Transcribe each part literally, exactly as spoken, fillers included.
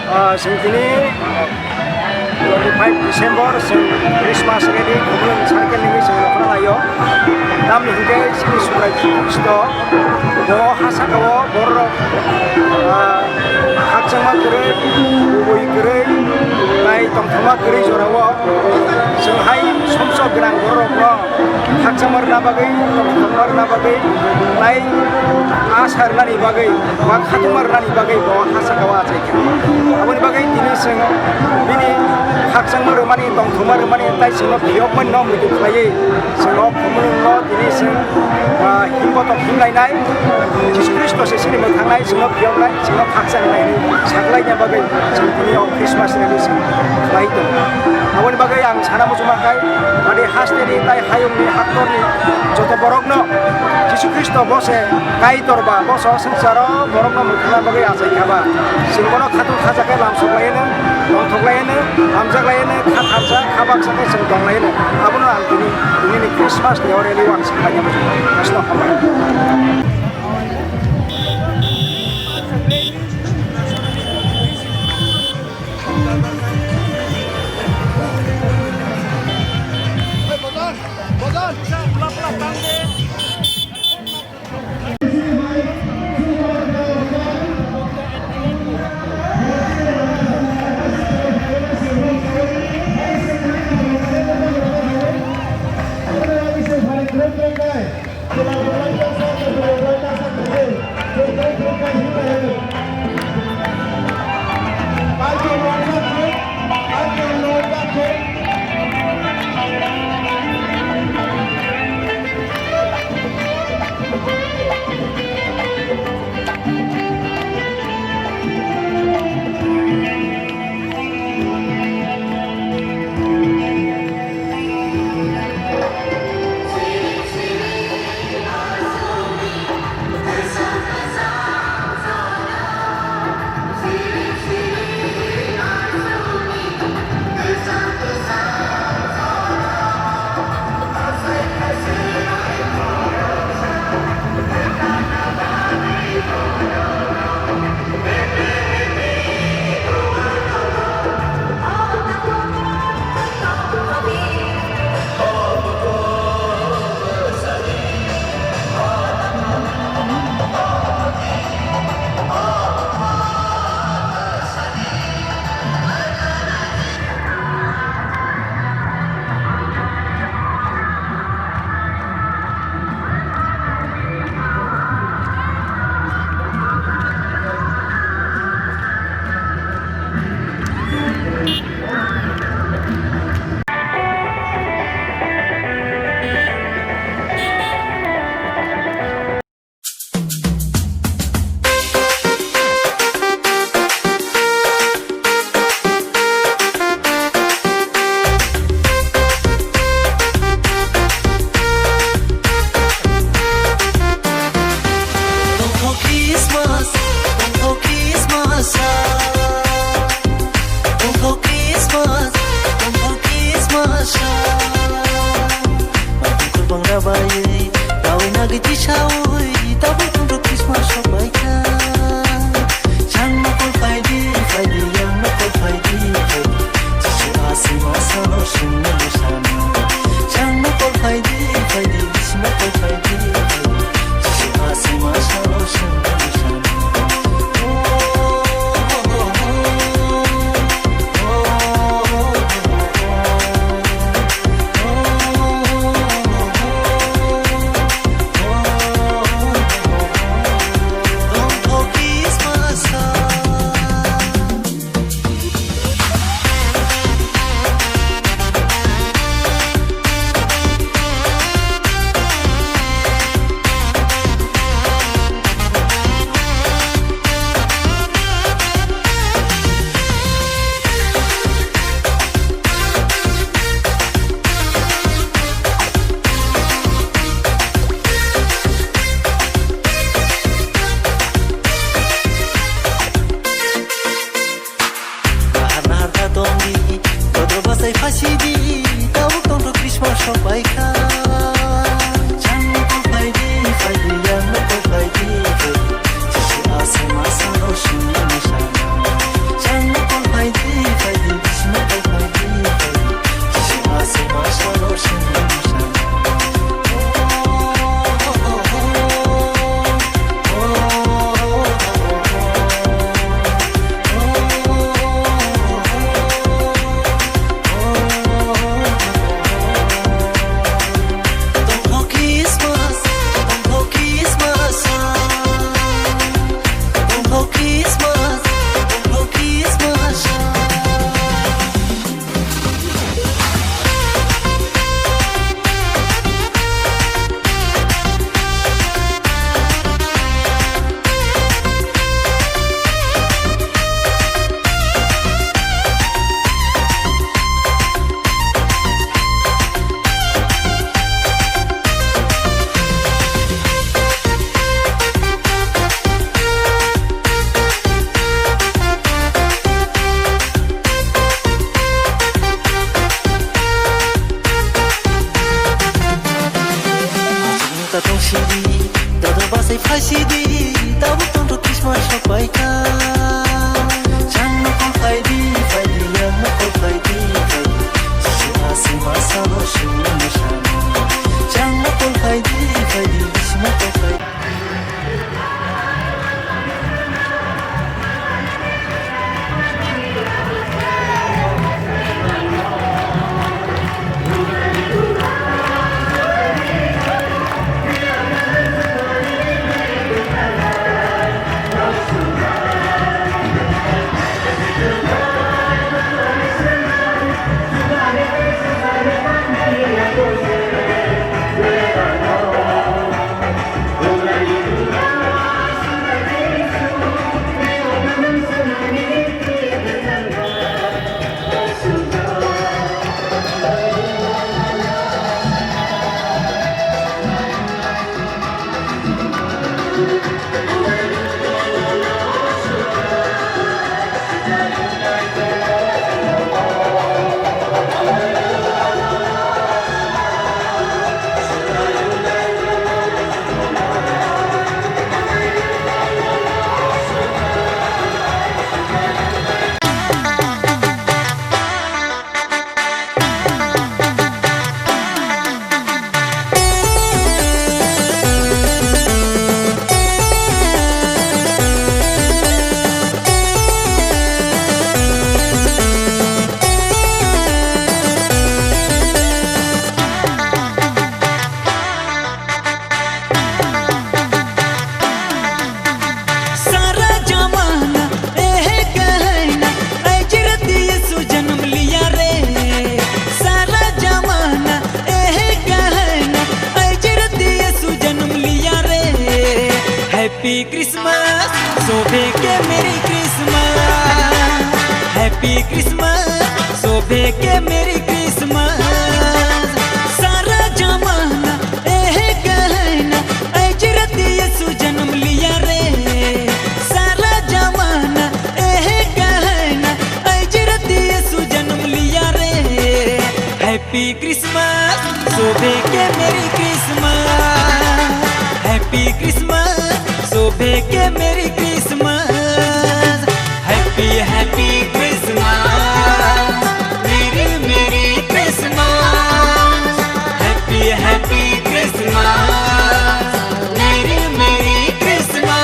Ah, chwng tini twenty five December, chwng Christmas rally Khumulwng circle ni chwng nokna laio. Tamni hwnkhe chini Subrai Jisu Khristo bo ha saka o borok, ah, khakchangma kwrwi, kubui kwrwi, tei tongthokma kwrwi jorao. Chwng hai somsok gwnang bororokno khakchangma rwna bagwi, tongthokma rwna bagwi, tei asa rwnani bagwi, ba khatungma rwnani bagwi bo ha saka o achai kha. Aboni bagwi tini chwng bini khakchangma rwmani, tongthokma rwmani, tei chwngno phiyokmani no muitu khlaiwi chwng o Khumulwngo tini chwng, ah, himbotok himlainai, Jisu Khristo se chini mwthangnai, chwngno phiyoknai, chwngno khakchang nai hwnwi saklaina bagwi chwng tini o Christmas rally chwng khlai tongo. Aboni bagwi ang sana muchungma khe, ani hasteni tei hayungni haktorni joto borokno Jisu Khristo bo se Kaitor ba, bo se swngcharo borokno mwthangna bagwi achai kha ba. Chwng bono khatung khaja khe lamsok lai hwno, tongthok lai hwno, hamjak lai hwno, kha thamsa, kha baksa khe chwng tong lai hwno. Abono ang tini, tinini Christmas ni o rally o ang saklaina muchungo. Asno hambai. Tongthok Christmas, tongthok Christmas, tongthok Christmas, tongthok Christmas. Bai bukur bangra bai, tabuk nagwi tisawi, tabuk tongthok Christmas sokbaikha. Chang nokol phaidi, phaidi, yang nokol phaidi, phaidi. Jisu asima salo singna musana. Chang nokol phaidi, phaidi, bisma kol phaidi, phaidi. Jisu asima salo singna musana. Nahar nahar kha tongdi, kodro bwsai phasidi, tabuk tongthok Christmas sokbaikha. Chang nokol phaidi, phaidi, yang nokol phaidi, phaidi. Jisu asima salo singna musana. Chang Sidi, dodo bwsai phai sidi, tabuk tongthu Christmas sokpaikha. Chang nokol phaidi, phaidi, yang nokol phaidi, phaidi. Sima sima sabo sima sabo. Chang nokol phaidi, phaidi, sima nokol phaidi. सारा जमाना एह कहना, ऐ चिरत यीशु जन्म लिया रे। सारा जमाना एह कहना, ऐ चिरत यीशु जन्म लिया रे। Happy Christmas, शोभे के Merry Christmas। Happy Christmas, शोभे के Merry Christmas। सारा जमाना एह कहना, ऐ चिरत यीशु जन्म लिया रे। सारा जमाना एह कहना, ऐ चिरत यीशु जन्म लिया रे। Happy Christmas, शोभे के Merry Christmas। Happy Christmas, शोभे के Merry Christmas। Happy, happy Christmas, मेरी, मेरी Christmas। Happy, happy Christmas, मेरी, मेरी Christmas।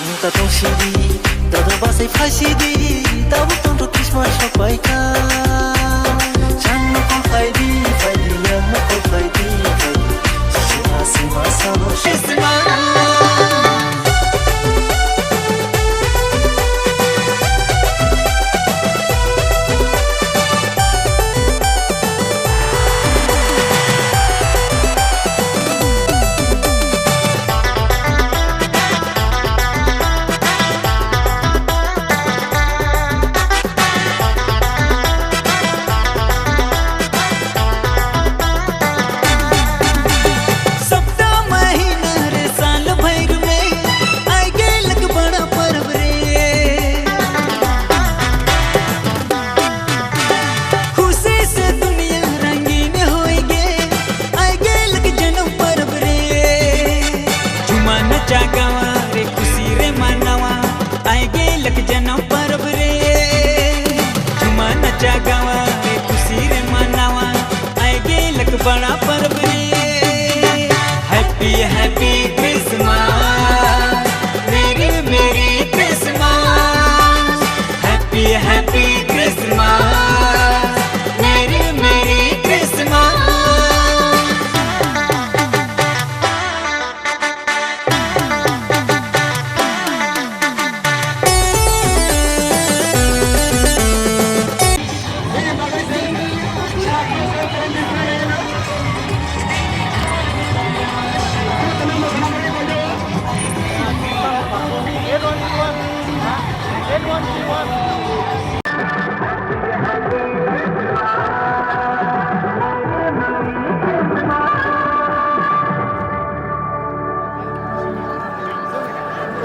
Wngkha tong sidi, dodo bwsai phai sidi, tabuk tongthu Christmas sokpaikha. Chang nokol phaidi, phaidi, yang nokol phaidi, phaidi. Sima, sima, sabo, sima. सप्ताह महीना रे साल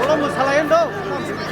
Ulo mwsalayan do.